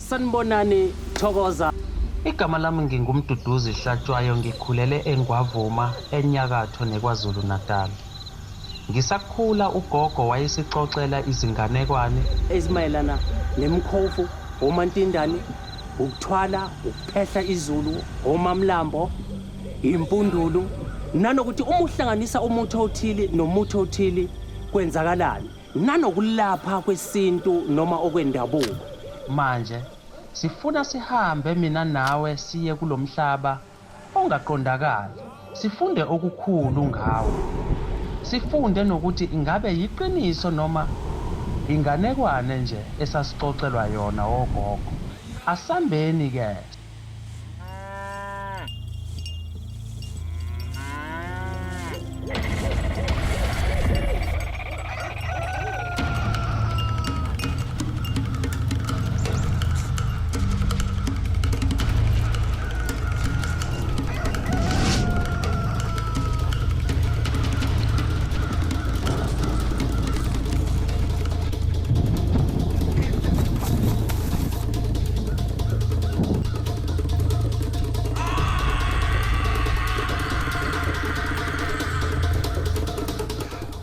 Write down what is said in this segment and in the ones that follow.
Sanibonani, Thokoza. Igama lami nginguMduduzi Hlatshwayo, ngikhulele eNgwavuma, enyakatho neKwaZulu-Natal. Ngisakhula ugogo wayesixoxela izinganekwane ezimayelana nemikhovu, omantindane, ukuthwala, ukuphehla izulu, omamlambo, impundulu, nanokuthi uma uhlanganisa umuthi othile nomuthi othile kwenzakalani, nanokulapha kwesintu noma okwendabuko. Manje sifuna sihambe mina nawe siye kulomhlaba ongaqondakali, sifunde okukhulu ngawo. Sifunde nokuthi ingabe yiqiniso noma inganekwane nje esasixoxelwa yona ogogo. Asambeni ke.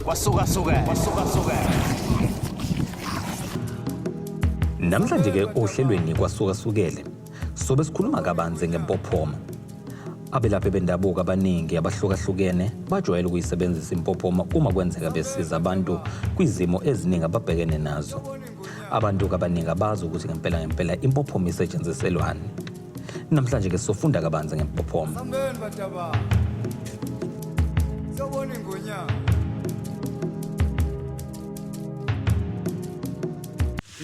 Kwasuka suka, kwasuka suka. Namhlanje ke ohlelweni kwasukasukele sobe sikhuluma kabanzi ngempophoma. Abelaphi bendabuko abaningi abahlukahlukene bajwayele ukuyisebenzisa impophoma uma kwenzeka besiza abantu kwizimo eziningi ababhekene nazo. Abantu abaningi abazi ukuthi ngempela ngempela impophoma isetshenziselwani. Namhlanje ke sofunda kabanzi ngempophoma. Sambeni batababa. Siyobona ingonyama.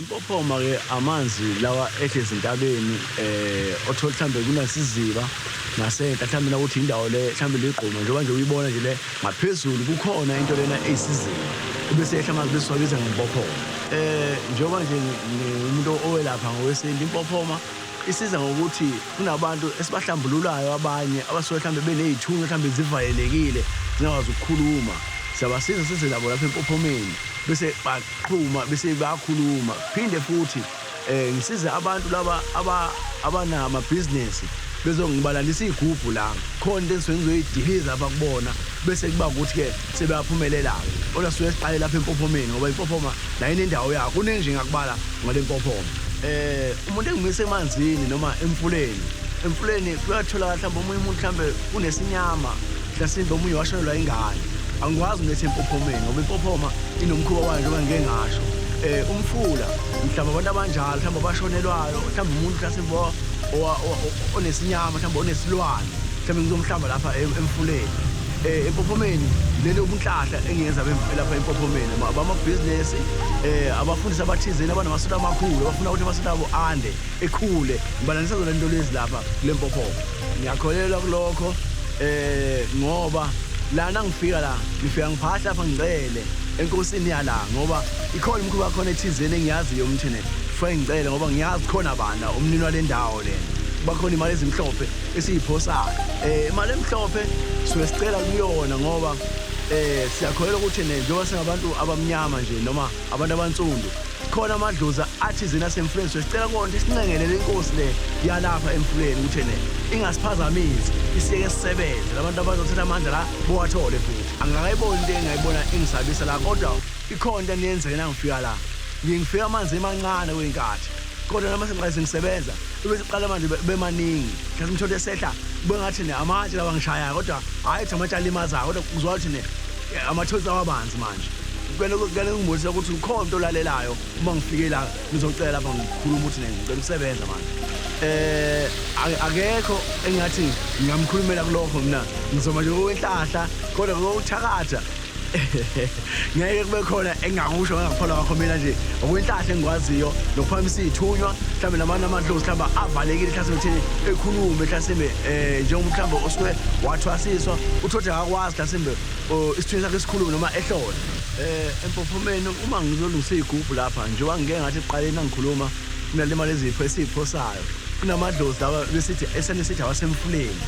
Impophoma ke amanzi lawa ehle ezintabeni othola mhlambe kunesiziba ngasenhla, mhlambe nakuthi indawo le mhlambe ligquma, njengoba nje uyibona nje le ngaphezulu kukhona into lena eyisiziba, bese ehla amanzi, bese siwabiza ngempophoma. Njengoba nje ngingumuntu owelapha ngokwesintu, impophoma isiza ngokuthi kunabantu esibahlambululayo, abanye abasuke mhlambe beney'thunywa mhlambe zivalelekile zingakwazi ukukhuluma, siyabasiza size nabo lapha empophomeni, bese baqhuma, bese bayakhuluma. Phinde futhi ngisize abantu laba abanamabhizinisi, bezongibalalisa iy'gubhu la, khona into engisuke ngizoyidiliza lapha kubona, bese kuba ukuthi-ke sebeyaphumelela-ke. Kodwa sisuke siqale lapha empophomeni, ngoba impophoma nayo inendawo yayo, kuningi nje engakubala ngale mpophoma. Umuntu engimisa emanzini noma emfuleni, emfuleni kuyatholakala mhlawumbe omunye umuntu mhlawumbe unesinyama, mhlasimbe omunye washonelwa ingane, angikwazi ukuletha empophomeni ngoba impophoma inomkhuba wayo, njengoba ngike ngasho. Umfula mhlawumbe abantu abanjalo mhlawumbe abashonelwayo, mhlawumbe umuntu mhlasimbe onesinyama, mhlawumbe onesilwane, mhlawumbe ngizomhlamba lapha emfuleni. Empophomeni lento ubunhlahla engiyenza lapha empophomeni, abamabhizinisi, abafundisi abathizeni abanamasonto amakhulu abafuna ukuthi amasonto abo ande ekhule, ngibalanisa zona into lezi lapha kule mpophoma. Ngiyakholelwa kulokho ngoba lana ngifika la ngifika ngiphahla lapha ngicele enkosini yala, ngoba ikhona imikhuba yakhona ethizeni engiyaziyo umthene, kufanele ngicele ngoba ngiyazi khona bana umnini wale ndawo lena, bakhona imali ezimhlophe esiyiphosayo. Imali emhlophe suke sicela kuyona ngoba siyakholelwa ukuthi njengoba singabantu abamnyama nje noma abantu abansundu, khona amadlozi athizeni asemfuleni, suke sicela kona ukuthi isincengelele inkosi le yalapha emfuleni ukuthi ne ingasiphazamisi, isiyeke sisebenze, labantu abazothatha amandla la bowathole futhi. Angikayiboni into engayibona ingisabisa la, kodwa ikhona into eniyenzeke nangifika la. Ngiye ngifika amanzi emancane kuyinkathi, kodwa noma sengiqale sengisebenza bese kuqala manje bemaningi, mhlawumbe umthole esehla kube ngathi ne amatshe lawa angishayayo, kodwa hhayi ukuthi amatshe alimazayo, kodwa kuzwa ukuthi ne amathonsi awabanzi manje. Kumele ngibonise ukuthi ukhona umuntu olalelayo uma ngifike la ngizocela lapha ngikhuluma ukuthi ne ngicela ukusebenza manje. Akekho engathi ngingamkhulumela kulokho, mina ngizoma nje okwenhlahla, kodwa ngokuthakatha ngeke kube khona engingakusho ngangakholwa ngakho. Mina nje okwenhlahla engikwaziyo nokuphakamisa iy'thunywa mhlawumbe namanye amadlozi mhlawumbe avalekile, mhlasimbe thini ekhulume, mhlasimbe njengomuntu mhlawumbe osuke wathwasiswa uthothe akakwazi mhlasimbe isithunywa sakhe sikhulume noma ehlole. Empophomeni uma ngizolungisa iy'gubhu lapha, njengoba ngike ngathi ekuqaleni nangikhuluma, kunale mali ezipho esiyiphosayo, kunamadlozi lawa besithi esenesithi awasemfuleni.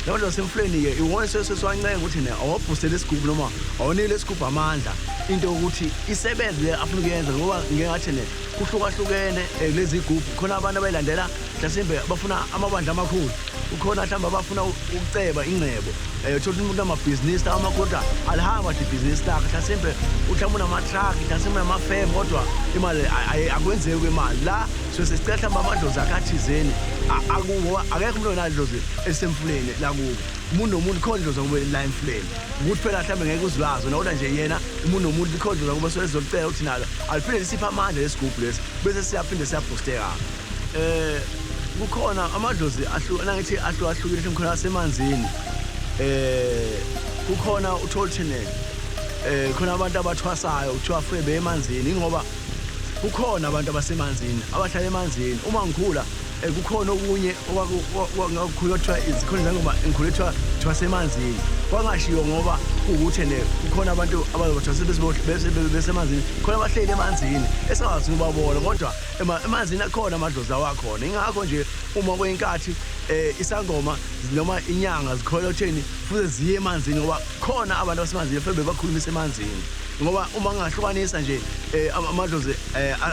Labantu basemfuleni-ke iwona sesiwancenga ukuthi ne awabhustele isigubhu noma awonike lesigubhu amandla into yokuthi isebenze le afuna ukuyenza, ngoba ngingathi ne kuhlukahlukene kulezi gubhu. Khona abantu abayilandela mhlasimbe bafuna amabandla amakhulu, kukhona mhlawumbe abafuna ukuceba ingcebo, uthola ukuthi umuntu amabhizinisi lawa amakhulu kodwa alihamba kahle ibhizinisi lakhe, mhlasimbe mhlawumbe unama-truck, mhlasimbe unamafemu, kodwa imali akwenzeki kwemali la. So sesicela mhlawumbe amadlozi akhe athizeni akubo. Akekho umuntu onadlozi elisemfuleni lakubo. Umuntu nomuntu khona idlozi akube la emfuleni, ukuthi phela mhlawumbe ngeke uzulazi wena, kodwa nje yena umuntu nomuntu likhona idlozi akubo. So ezocela ukuthi nalo aliphinde lisiphe amandla lesigubhu lesi, bese siyaphinde siyabhusteka. Kukhona amadlozi nangithi ahlukahlukile, khona asemanzini, kukhona uthola ukuthi ne khona abantu abathwasayo kuthiwa fuye beye emanzini, ngoba kukhona abantu abasemanzini abahlala emanzini. Uma ngikhula kukhona okunye okwakukhula kuthiwa izikhona izangoma, ngikhule kuthiwa semanzini, kwangashiwo ngoba kuwukuthi ne kukhona abantu abazobathwasa besemanzini, khona abahleli emanzini esingawazi ukubabona, kodwa emanzini akhona amadlozi awakhona. Ingakho nje uma kuyinkathi isangoma noma inyanga zikholelwa ekutheni futhi ziye emanzini, ngoba khona abantu abasemanzini futhi bebakhulumisa emanzini. Ngoba uma ngingahlukanisa nje amadlozi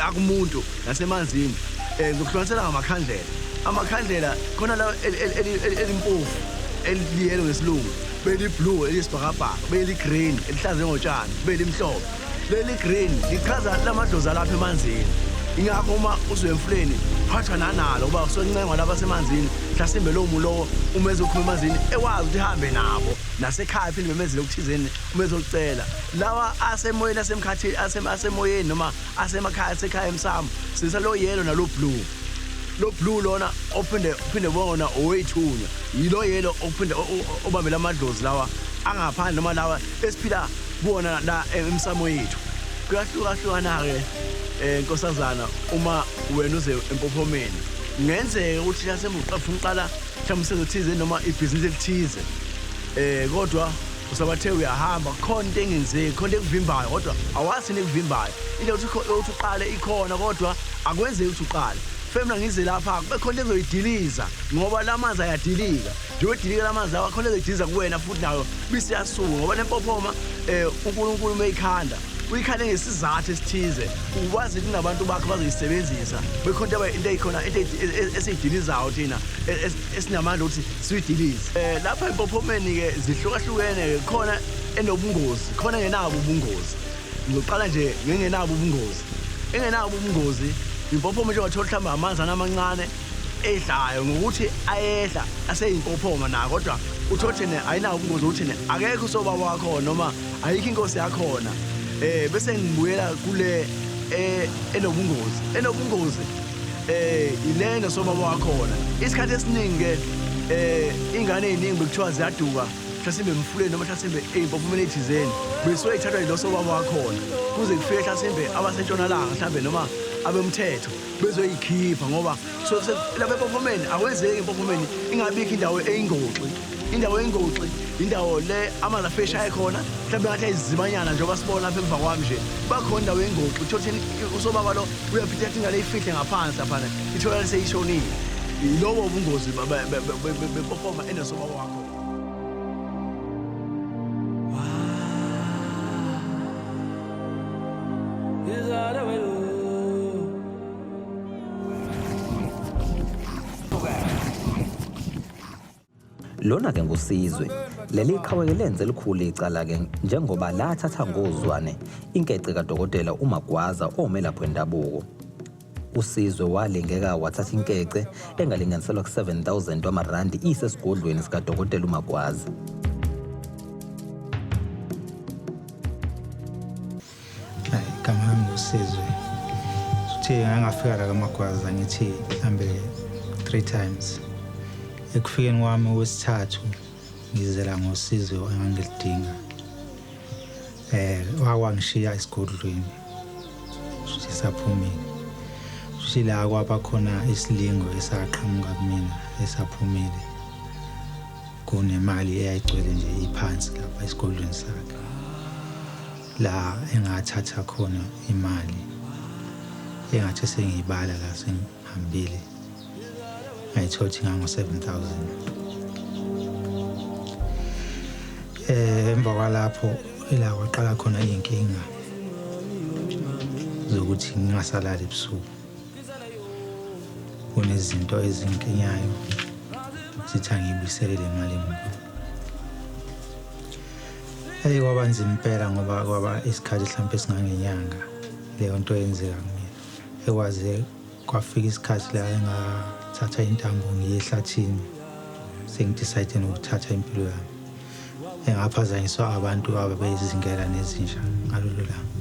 akumuntu nasemanzini, ngizokuhlukanisela ngamakhandlela. Amakhandlela khona la elimpofu, eliyelo ngesilungu, beli-blue eliyisibhakabhaka, beli-green elihlaze ngotshani, belimhlophe. Leli green lichaza lamadlozi alapha emanzini. Ingakho uma usuye emfuleni phathwa nanalo, ngoba kusoncengwa lapha semanzini. Mhlasimbe lowo muntu lowo uma ezokhuluma emanzini ewazi ukuthi hambe nabo nasekhaya, phinde bemenzele okuthizeni uma ezocela. Lawa asemoyeni, asemkhathini, asemoyeni noma asemakhaya, asekhaya emsamo, sisa lo yellow nalo blue. Lo blue lona ophinde uphinde bona owethunywa, yilo yellow ophinde obambela amadlozi lawa angaphandle noma lawa esiphila kuwona la emsamo yethu. Kuyahlukahlukana-ke nkosazana, uma wena uze empophomeni kungenzeka ukuthi ufuna uqala mhlawumbe umsebenzi othize noma ibhizinisi elithize, kodwa usabathe uyahamba khona into engenzeki, khona into ekuvimbayo, kodwa awazi into ekuvimbayo. Into yokuthi uqale ikhona, kodwa akwenzeki ukuthi uqale. Femina ngize lapha kube khona into ezoyidiliza, ngoba la manzi ayadilika. Njengoba edilika la manzi lawa, khona ezoyidiliza kuwena futhi nayo bese iyasuka, ngoba lempophoma uNkulunkulu uma eyikhanda uyikhande ngesizathu esithize, ukwazi ukuthi kunabantu bakhe bazoyisebenzisa. Bekhona into eyikhona, into esiyidilizayo thina esinamandla ukuthi siyidilize. Lapha empophomeni-ke zihlukahlukene-ke, khona enobungozi, khona engenabo ubungozi. Ngizoqala nje ngengenabo ubungozi. Engenabo ubungozi impophoma njengoba thola mhlawumbe amanzana amancane ehlayo, ngokuthi ayehla aseyimpophoma nayo, kodwa uthole ne ayinawo ubungozi ukuthi ne akekho usobaba wakhona noma ayikho inkosi yakhona. Bese ngibuyela kule enobungozi. Enobungozi ile nosobaba wakhona. Isikhathi esiningi ke ingane eziningi bekuthiwa ziyaduka mhlasimbe emfuleni noma mhlasimbe ey'mpophomeni ey'thizeni, besuke y'thathwa yilo sobaba wakhona, kuze kufike mhlasimbe abasentshonalanga mhlambe noma abemthetho bezoyikhipha, ngoba so lapha empophomeni akwenzeki empophomeni ingabikho indawo eyingoxi. Indawo eyingoxi indawo le amanzi afike khona, mhlawumbe ngathi ayizibanyana njengoba sibona lapha emva kwami nje, bakhona indawo eyingoxi. Uthole ukuthi usobaba lo uyaphinda athi ingane ifihle ngaphansi laphana, itholakale seyishonile. Yilobo ubungozi bempophoma enosobaba wakhona. Lona-ke nguSizwe. Leli qhawe-ke lenze elikhulu icala-ke njengoba lathatha ngozwane inkece kadokotela uMagwaza omelaphi wendabuko. USizwe walingeka wathatha inkece engalinganiselwa ku-7000 wamarandi isesigodlweni sikadokotela uMagwaza. Igama lami nguSizwe. Uthe ngangafika la kaMagwaza ngithi mhlambe 3 times. Ekufikeni kwami okwesithathu ngizela ngosizo engangilidinga. Wakwangishiya esigodlweni. Futhi saphumile. Futhi la kwaba khona isilingo esaqhamuka kumina esaphumile. Kunemali eyayigcwele nje iphansi lapha esigodlweni sakhe. La engathatha khona imali engathi sengiyibala la sengihambile ngayithola ukuthi ngango-7000. Emva kwalapho ila kwaqala khona iy'nkinga zokuthi ngingasalali ebusuku. Kunezinto ezinginkinyayo zithi angiyibuyisele le mali emuva. Eyi kwaba nzima impela ngoba kwaba isikhathi hlampe esingangenyanga leyo nto yenzeka kumina. Ekwaze kwafika isikhathi la engathatha intambo ngiye ehlathini sengidecide nokuthatha impilo yami. Engaphazanyiswa abantu ababezingela nezinja ngalolo langa.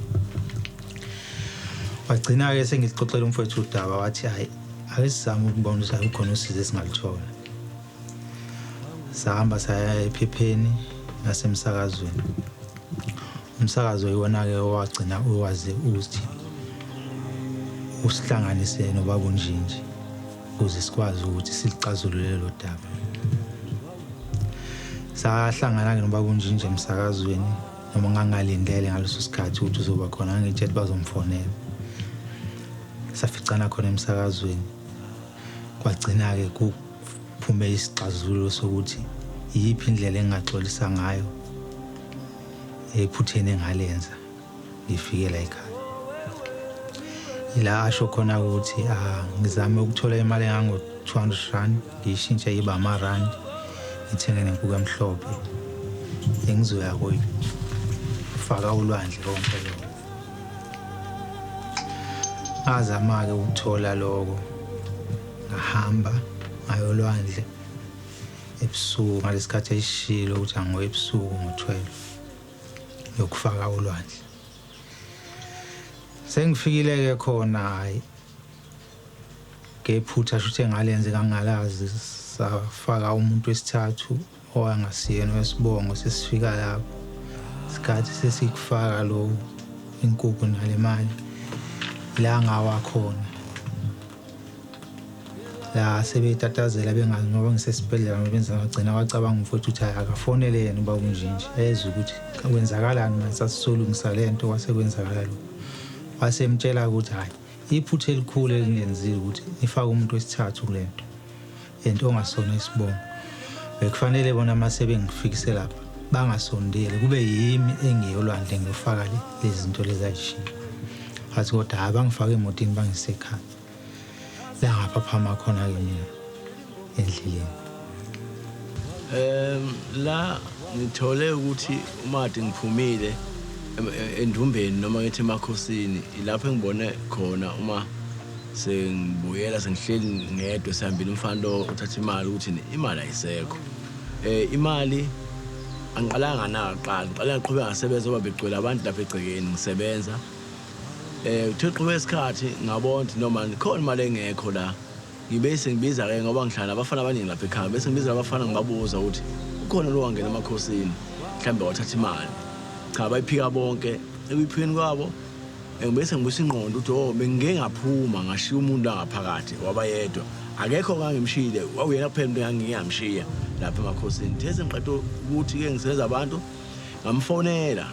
Wagcina-ke sengixoxela umfowethu udaba wathi hhayi ake sizame ukubona ukuthi akukhona usizo esingaluthola. Sahamba saya ephepheni nasemsakazweni. Umsakazo iwona-ke owagcina uwazi ukuthi usihlanganise nobaba uNjinji ukuze sikwazi ukuthi silixazulule lelo daba. Sahlangana-ke nobaba uNjinji emsakazweni noma ngangingalindele ngaleso sikhathi ukuthi uzoba khona ngangitshela ukuthi bazomfonela. Saficana khona emsakazweni kwagcina-ke kuphume isixazululo sokuthi iyiphi indlela engingaxolisa ngayo ephutheni engalenza ngifike la ekhaya. Ila asho khona ukuthi ah ngizame ukuthola imali engango-200 rand ngiyishintshe ibe amarandi ngithenge nenkukhu emhlophe engizoya kuyifaka ulwandle konke lokho. Ngazama-ke ukuthola lokho ngahamba ngayo olwandle ebusuku ngalesikhathi esishilo ukuthi angiwe ebusuku ngo-12 yokufaka ulwandle. Sengifikile-ke khona hhayi ngephutha shuthi engalenze ngangalazi safaka umuntu wesithathu owangasiyena wesibongo sesifika lapho isikhathi sesikufaka lo inkukhu nale mali la ngawa khona la sebetatazela bengazi ngoba ngisesibhedlela ngoba benza ngagcina wacabanga umfowethu ukuthi hhayi akafonele yena uba kunjinje ezwe ukuthi kwenzakalani manje sasisolungisa le nto kwase kwenzakala lokhu. Wasemtshela ukuthi hhayi iphutha elikhulu elingenzile ukuthi nifake umuntu wesithathu kule nto and ongasona isibongo. Bekufanele bona uma sebengifikise lapha bangasondeli kube yimi engiye olwandle ngiyofaka lezi zinto lezi ayishiyo. Wathi kodwa hhayi bangifake emotini bangise ekhaya. La ngaphaphama khona-ke mina endleleni. La ngithole ukuthi uma kade ngiphumile endumbeni noma ngithi emakhosini ilapho engibone khona uma sengibuyela sengihleli ngedwa sihambile umfana lo uthatha imali ukuthi imali ayisekho. Imali angiqalanga naqala ngiqale ngaqhubeka ngasebenza ngoba begcwele abantu lapha egcekeni ngisebenza. Kuthe qhubeka isikhathi ngabona ukuthi noma khona imali engekho la. Ngibe sengibiza-ke ngoba ngihlala nabafana abaningi lapha ekhaya bese ngibiza abafana ngibabuza ukuthi ukhona lo wangena emakhosini mhlawumbe wathatha imali. Cha bayiphika bonke ekuyiphikeni kwabo ngibe sengibuyisa ingqondo ukuthi oh bengike ngaphuma ngashiya umuntu la ngaphakathi waba yedwa. Akekho ngangimshiyile wawuyena kuphela umuntu engangingamshiya lapha emakhosini. Uthe sengiqeda ukuthi-ke ngisebenza abantu ngamfonela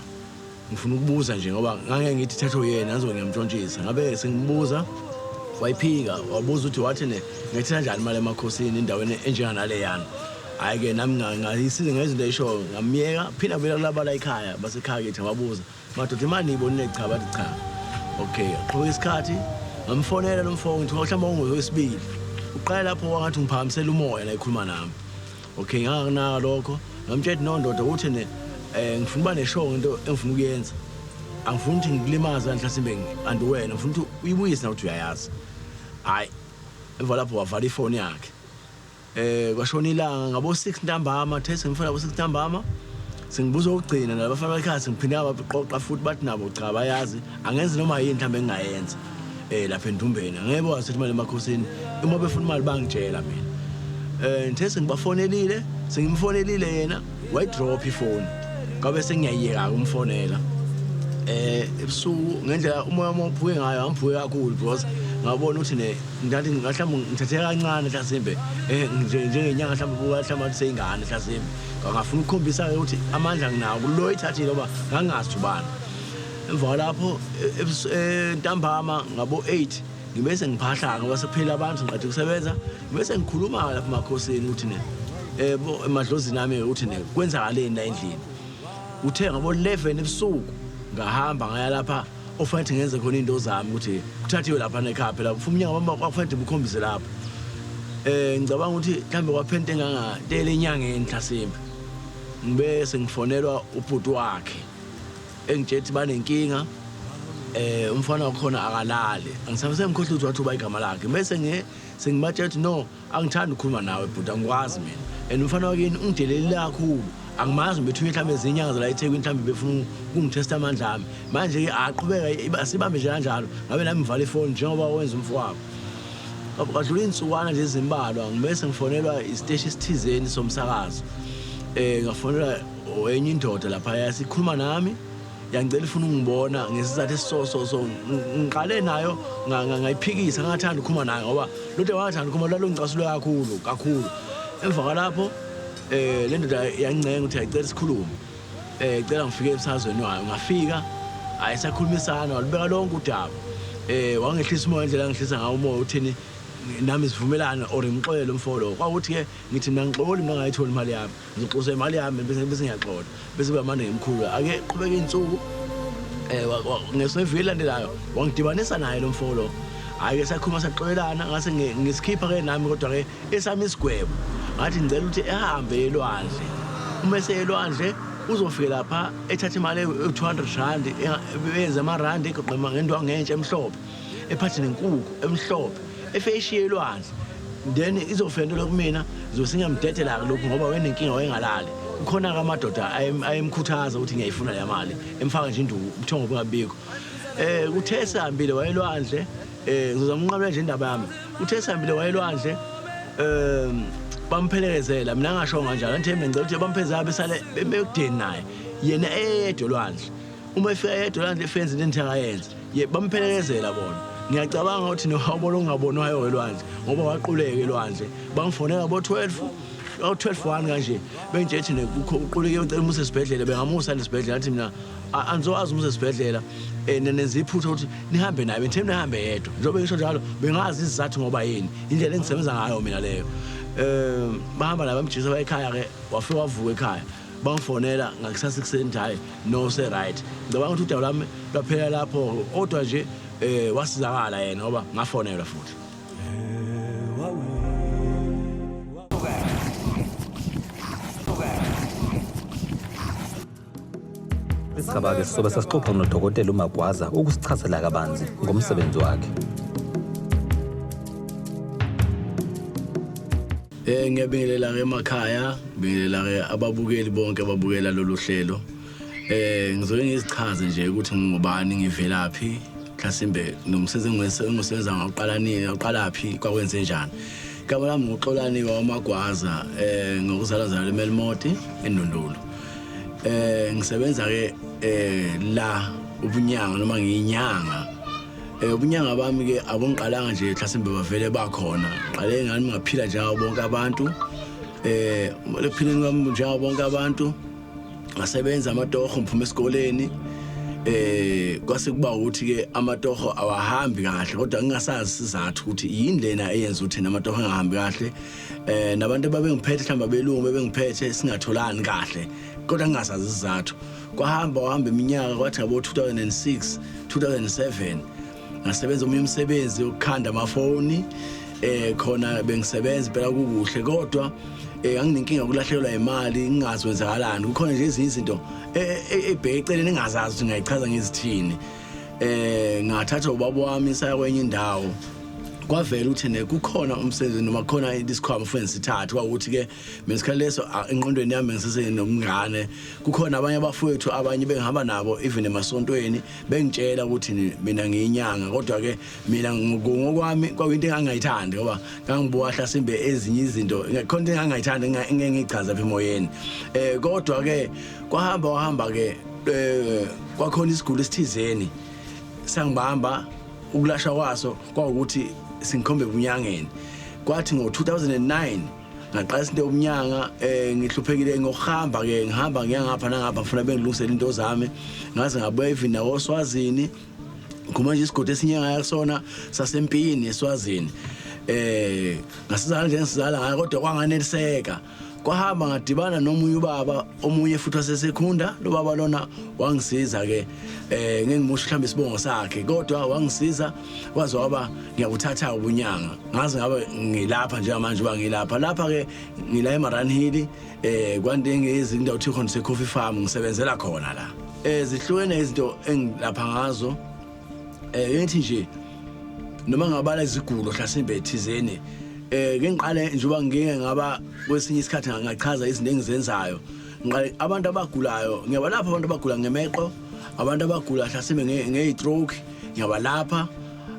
ngifuna ukubuza nje ngoba ngangeke ngithi thathe yena ngizobe ngiyamntshontshisa. Ngabe sengimbuza wayiphika wabuza ukuthi wathi ne ngayithatha kanjani imali emakhosini endaweni enjenganaleyana. Hhayi-ke nami ngayisiza ngezinto eyishoyo ngamyeka phinda vele kulaba la ekhaya basekhaya kithi ngababuza madoda imali niyibonile cha bathi cha. Okay qhubeka isikhathi ngamfonela lo mfo ngithi mhlawumbe ungowesibili. Uqale lapho wangathi ngiphakamisela umoya la ekhuluma nami. Okay ngakunaka lokho ngamtshela no ndoda ukuthi ne ngifuna uba neshow ngento engifuna ukuyenza. Angifuni ukuthi ngikulimaze mhlasimbe anti wena ngifuna ukuthi uyibuyise na ukuthi uyayazi. Hayi emva lapho wavala ifoni yakhe. Kwashona ilanga ngabo 6 ntambama the sengifuna ngabo 6 ntambama sengibuza okugcina nabafana bekhaya sengiphinde ngabaqoqa futhi bathi nabo cha bayazi angenzi noma yini mhlawumbe engingayenza lapha endumbeni angeke wazi imali emakhosini uma befuna imali bangitshela mina. Ngithe sengibafonelile sengimfonelile yena wayidrop ifoni ngabe sengiyayiyeka ukumfonela. Ebusuku ngendlela umoya wami ophuke ngayo angiphuke kakhulu because ngabona ukuthi ne ngathi mhlawumbe ngithathe kancane mhlasimbe njengenyanga mhlawumbe buka mhlawumbe seyingane mhlasimbe ngafuna ukukhombisa ukuthi amandla nginawo kulo ithathile ngoba ngangazi ubani. Emva kwalapho ntambama ngabo 8 ngibe sengiphahla ngoba sekuphela abantu ngiqede ukusebenza ngibe sengikhuluma lapha emakhosini ukuthi ne emadlozini ami ukuthi ne kwenzakaleni la endlini. Uthe ngabo 11 ebusuku ngahamba ngaya lapha ofanele ngenze khona into zami ukuthi kuthathiwe lapha nekhaya phela ufuna umnyango bamba kwakufanele bukhombise lapho. Ngicabanga ukuthi mhlambe kwaphela into enganga tele enyangeni mhlasimbe. Ngibe sengifonelwa ubhuti wakhe engitshela ukuthi banenkinga umfana wakhona akalali. Angisabe sengikhohlwa ukuthi wathi uba igama lakhe. Bese nge sengibatshela ukuthi no angithandi ukukhuluma nawe bhuti angikwazi mina. And umfana wakini ungidelelile kakhulu. Angimazi ngibethunywe mhlawumbe ezinyanga zala eThekwini mhlawumbe befuna ukungithesta amandla ami. Manje-ke aqhubeka asibambe nje kanjalo ngabe nami ngivala ifoni njengoba wenza umfowabo. Kwadlula iy'nsukwana nje ezimbalwa ngibese ngifonelwa isiteshi esithizeni somsakazo. Ngafonelwa enye indoda lapha yasikhuluma nami yangicela ifuna ukungibona ngesizathu esiso so so ngiqale nayo ngayiphikisa ngingathanda ukukhuluma nayo ngoba lutho wangathanda ukukhuluma lalo ngicasule kakhulu kakhulu. Emva kwalapho le ndoda yangincenga ukuthi ayicela sikhulume. Cela ngifike emsakazweni wayo ngafika ayisakhulumisana walubeka lonke udaba. Wangehlisa umoya indlela angihlisa ngawo umoya uthini nami sivumelane or ngixolele umfo lo. Kwakuthi ke ngithi mina ngixoli mina ngayithola imali yami. Ngixoxe imali yami bese ngiyaxola. Bese kuba manje ngimkhulu. Ake qhubeka insuku ngeseviki elandelayo wangidibanisa naye lo mfo lo. Hhayi ke sakhuluma saxolelana ngase ngisikhipha ke nami kodwa ke esami isigwebo. Ngathi ngicela ukuthi ehambe elwandle. Uma eseyelwandle uzofika lapha ethatha imali ewu-200 rand eyenze amarandi egoqe ngendwangu entsha emhlophe ephathe nenkukhu emhlophe efike ishiye elwandle. Then izofika into kumina ngizobe sengiyamdedela-ke lokhu ngoba wayenenkinga wayengalali. Kukhona-ke amadoda ayemkhuthaza ukuthi ngiyayifuna leya mali emfaka nje induku ubuthongo bungabikho. Kuthe esehambile wayelwandle ngizozama ukunqamula nje indaba yami. Uthe esehambile wayelwandle bamphelekezela mina ngasho kanjalo ngithe mina ngicela ukuthi bamphezela besale bekudeni naye yena eyedwa elwandle. Uma efika yedwa elwandle efika enza into engithi akayenze ye bamphelekezela bona. Ngiyacabanga ukuthi nowabona okungabonwayo elwandle ngoba waquleka elwandle. Bangifonela bo 12 o 12 1 kanje bengitshela ukuthi kukho uquleke ucela umuse esibhedlela bengamusa esibhedlela ngathi mina angizowazi umuse esibhedlela nenza iphutha ukuthi nihambe naye bengithe nihambe yedwa njengoba ngisho njalo bengazi isizathu ngoba yini indlela engisebenza ngayo mina leyo. Bahamba naye bamjisa ekhaya ke wafika wavuka ekhaya bangifonela ngakusasa ekuseni nje hayi no se right. Ngicabanga ukuthi udaba lwami lwaphela lapho kodwa nje wasizakala yena ngoba ngafonelwa futhi. Isigaba-ke sizobe sesixoxa nodokotela uMagwaza ukusichazela kabanzi ngomsebenzi wakhe. Ngiyabingelela ke emakhaya, ngibingelela ke ababukeli bonke ababukela lolu hlelo. Ngizoke ngizichaze nje ukuthi ngingubani, ngivelaphi, mhlasimbe nomsebenzi engisebenza ngawuqala nini, ngawuqalaphi, kwakwenze njani. Igama lami nguXolani waMagwaza, ngokuzalwa zalwa eMelmoth eNdundulu. Ngisebenza ke la ubunyanga noma ngiyinyanga. Ubunyanga bami ke abungiqalanga nje mhlasimbe bavele bakhona. Ngiqale ngani ngaphila njengabo bonke abantu. Ekuphileni kwami njengabo bonke abantu ngasebenza amatoho ngiphuma esikoleni. Kwase kuba ukuthi ke amatoho awahambi kahle kodwa ngingasazi isizathu ukuthi yini lena eyenza ukuthi namatoho engahambi kahle. Nabantu ababengiphethe mhlawumbe abelungu bebengiphethe singatholani kahle kodwa ngingasazi isizathu. Kwahamba wahamba iminyaka kwathi ngabo 2006 2007 ngasebenza omunye umsebenzi wokukhanda amafoni. Khona bengisebenza impela kukuhle kodwa nganginenkinga yokulahlekelwa imali ngingazi kwenzakalani. Kukhona nje ezinye izinto ebheke eceleni engingazazi ukuthi ngingayichaza ngizithini. Ngathatha ubaba wami saya kwenye indawo. Kwavela ukuthi ne kukhona umsebenzi noma kukhona isikhwama kufanele sithathe. Kwakuthi ke mina isikhathi leso engqondweni yami ngisesenomngane kukhona abanye abafowethu abanye bengihamba nabo even emasontweni bengitshela ukuthi mina ngiyinyanga kodwa ke mina ngokwami kwakuyinto engangayithandi ngoba ngangibuka hlasimbe ezinye izinto khona into engangayithandi ngeke ngichaze apha emoyeni. Kodwa ke kwahamba wahamba ke kwakhona isiguli esithizeni sangibamba ukulashwa kwaso kwawukuthi singikhombe ebunyangeni. Kwathi ngo-2009 ngaqala isinto yobunyanga ngihluphekile ngokuhamba ke ngihamba ngiya ngapha nangapha ngifuna bengilungisele into zami ngaze ngabuya even nakoSwazini. Ngikhuluma nje isigodi esinye ngaya kusona sasempini eSwazini. Ngasizala nje ngisizala ngayo kodwa kwanganeliseka. Kwahamba ngadibana nomunye ubaba omunye futhi wasesekhunda. Lo baba lona wangisiza ke, ngeke ngimusho mhlawumbe isibongo sakhe, kodwa wangisiza kwaze waba ngiyakuthatha ubunyanga, ngaze ngabe ngilapha njengamanje. Uba ngilapha lapha ke, ngila eMariannhill, kwaNdengezi, indawo thi khona se-coffee farm, ngisebenzela khona la. Zihlukene izinto engilapha ngazo. Ngithi nje noma ngabala izigulo hlasimbe thizeni, ke ngiqale njengoba ngike ngaba kwesinye isikhathi ngachaza izinto engizenzayo. Ngiqale abantu abagulayo, ngiyabalapha abantu abagula ngemeqo, abantu abagula hlasimbe nge-stroke ngiyabalapha,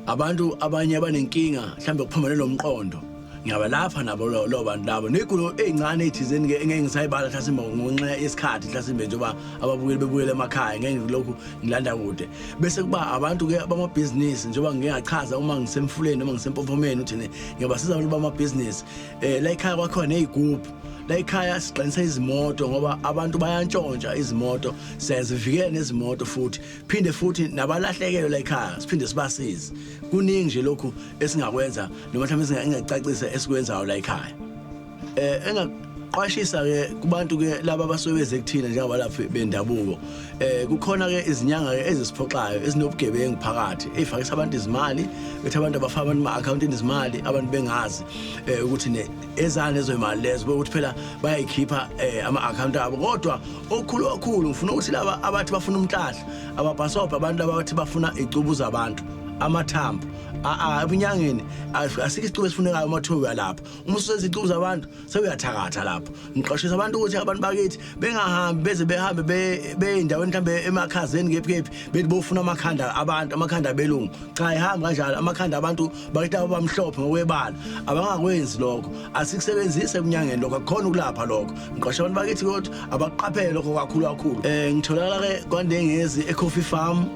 abantu abanye abanenkinga mhlawumbe kuphambene nomqondo ngiyabalapha nabo lo bantu labo, ney'gulo ey'ncane ey'thizeni-ke engeke ngisayibala hlasimbe ngenxa yesikhathi, hlasimbe njengoba ababukeli bebuyele emakhaya, ngeke ngilokhu ngilanda kude. Bese kuba abantu-ke bamabhizinisi, njengoba ngike ngachaza uma ngisemfuleni noma ngisempophomeni ukuthi ngiyabasiza abantu bamabhizinisi. La ekhaya kwakhiwa ney'gubhu, la ekhaya siqinisa izimoto ngoba abantu bayantshontsha izimoto, siyazivikela nezimoto futhi phinde futhi nabalahlekelwe la ekhaya siphinde sibasize. Kuningi nje lokhu esingakwenza noma mhlawumbe engingacacisa esikwenzayo la ekhaya. Engaqwashisa ke kubantu ke laba abasuke beze kuthina njengabalaphi bendabuko, kukhona ke izinyanga ke ezisiphoxayo ezinobugebengu phakathi, ey'fakisa abantu izimali, bethi abantu abafaka abantu ma-akhawuntini izimali, abantu bengazi ukuthi ne ezani lezo imali lezo, ukuthi phela bayayikhipha ama-akhawunti abo. Kodwa okukhulu kakhulu, ngifuna ukuthi laba abathi bafuna umhlahla ababhasobhe abantu laba abathi bafuna icubu zabantu, amathambo. Ebunyangeni asikho isicubu esifunekayo uma kuthiwa uyalapha. Uma ususenza icubu zabantu sewuyathakatha lapho. Ngiqwashisa abantu ukuthi abantu bakithi bengahambi beze behambe bey'ndaweni mhlawumbe emakhazeni kephi kephi bethi bofuna amakhanda abantu, amakhanda abelungu. Cha, ayihambi kanjalo. Amakhanda abantu bakithi abamhlophe ngokwebala abangakwenzi lokho, asikusebenzise ebunyangeni lokho, akukhona ukulapha lokho. Ngiqwasha abantu bakithi kodwa abaqaphele lokho kakhulu kakhulu. Ngitholakala ke kwaNdengezi e-coffee farm.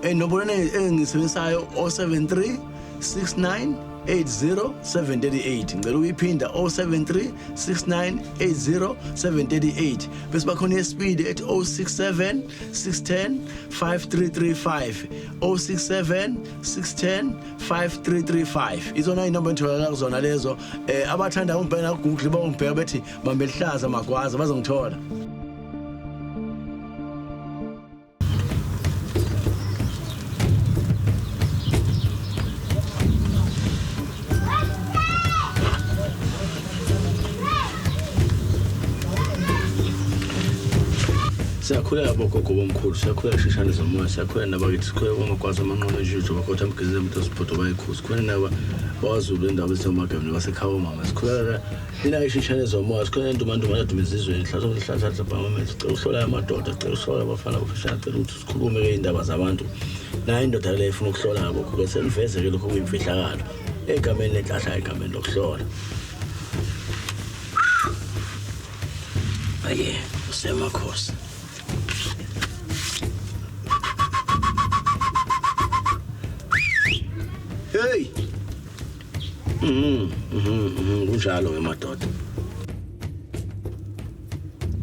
Enombolo engisebenzisayo 073 69 80 738. Ngicela ukuyiphinda, 073 69 80 738. Bese bakhona yesibili ethi 067 610 5335, 067 610 5335. Izona inombolo engitholakala kuzona lezo. Abathanda ungibheka ku Google bawungibheka bethi Bambelihlaza Magwaza, bazongithola. Siyakhuleka bogogo bomkhulu, siyakhuleka shishane zomoya, siyakhuleka nabakithi, sikhuleka kwamagwaza amanqono enjujo bakhotha amgizile umuntu osibhodo bayikhuzi, sikhuleka naba bakwaZulu endawo ezisemagame nabasekhaya omama, sikhuleka nina ishishane zomoya, sikhuleka ntumantumane adume ezizweni, hlahla bhamamele, sicela ukuhlola amadoda, sicela ukuhlola abafana bafishane, sicela ukuthi sikhulume-ke iy'ndaba zabantu. Nayo indoda le ifuna ukuhlola ngabokho-ke, seliveze-ke lokho kuyimfihlakalo egameni lenhlahla, egameni lokuhlola. Aye, usemakhosi. Hey! Kunjalo ke madoda.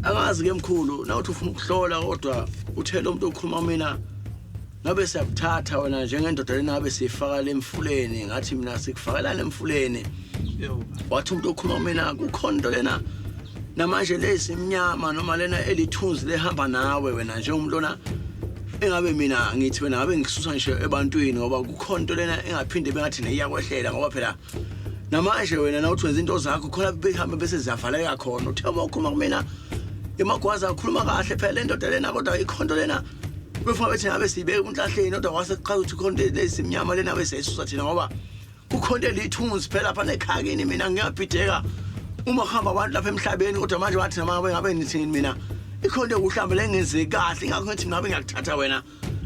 Angazi ke mkhulu, nawuthi ufuna ukuhlola kodwa uthele umuntu okhuluma mina ngabe siyakuthatha wena njengendoda lena ngabe siyifaka lemfuleni, ngathi mina sikufakelana emfuleni. Wathi umuntu okhuluma mina kukhona into lena namanje lesi imnyama noma lena elithunzi lehamba nawe wena njengomuntu lona engabe mina ngithi wena ngabe ngikususa nje ebantwini, ngoba kukhona into lena engaphinde bengathi neyakwehlela, ngoba phela namanje wena nawuthi wenza into zakho khona behamba bese ziyavaleka khona. Uthe uma ukhuluma kumina emagwaza akhuluma kahle phela le ndoda lena, kodwa ikhona into lena befuna bethi ngabe siyibeka unhlahleni, kodwa kwase kuqala ukuthi khona into lezimnyama lena bese siyisusa thina, ngoba kukhona elithunzi phela lapha nekhakini. Mina ngiyabhideka uma kuhamba abantu lapha emhlabeni, kodwa manje wathi nama ngabe nithini, mina ikhona into ekuhlambe lengenzeki kahle, ingakho ngithi ngabe ngiyakuthatha wena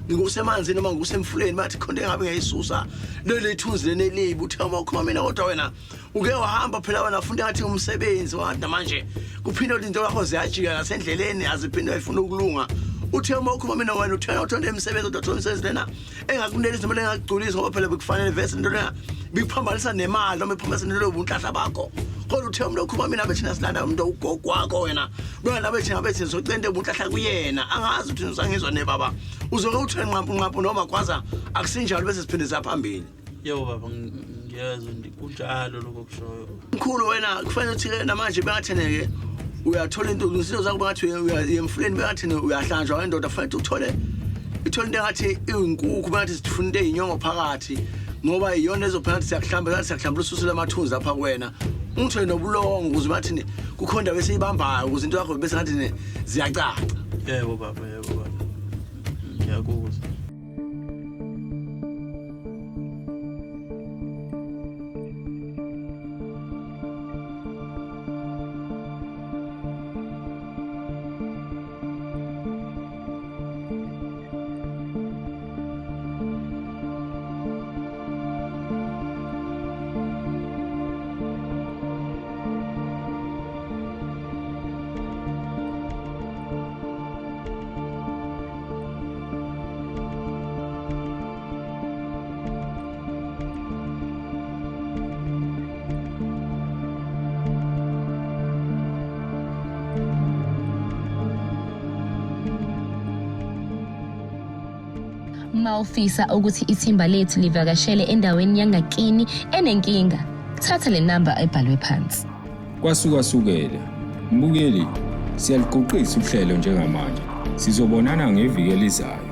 ngikusemanzini noma ngikusemfuleni, bathi khona into engabe ngiyayisusa leli thunzi lena elibi. Uthe uma ukhuluma mina kodwa wena uke wahamba phela wena funda ngathi umsebenzi wathi namanje kuphinde ukuthi into yakho ziyajika nasendleleni aziphinde ifuna ukulunga. Uthe uma ukhuluma mina wena uthe uthonde umsebenzi, kodwa uthola umsebenzi lena engakunelisi noma engakugculisi, ngoba phela bekufanele vese into lena bikuphambanisa nemali noma iphambanisa nento yobunhlahla bakho. Kodwa uthe umuntu okhuluma mina bethina silanda umuntu ugogo wakho wena beka nabe thina bethi socente ubunhlahla kuyena. Angazi ukuthi usangizwa ne baba, uzoke uthwe nqampu nqampu noma gwaza akusinjalo, bese siphinde siyaphambili. Yebo baba, ngiyezwa kunjalo lokho okushoyo. Mkhulu wena kufanele uthi-ke namanje bengathene-ke uyathola into izinto zakho bengathi uya emfuleni bengathene uyahlanjwa wendoda kufanele uthole ithole into engathi iyinkukhu bengathi sifuna into eyinyongo phakathi ngoba iyona ezophela ngathi siyakuhlamba ngathi siyakuhlamba ususele amathunzi lapha kuwena ungithole nobulongo ukuze bathini kukhona indawo esiyibambayo ukuze into yakho bese ngathi ziyacaca. Yebo baba, yebo baba, ngiyakuzwa. Uma ufisa ukuthi ithimba lethu livakashele endaweni yangakini enenkinga, thatha le namba ebhalwe phansi. Kwasukasukela. Mbukeli, siyaligoqisa uhlelo njengamanje. Sizobonana ngeviki elizayo.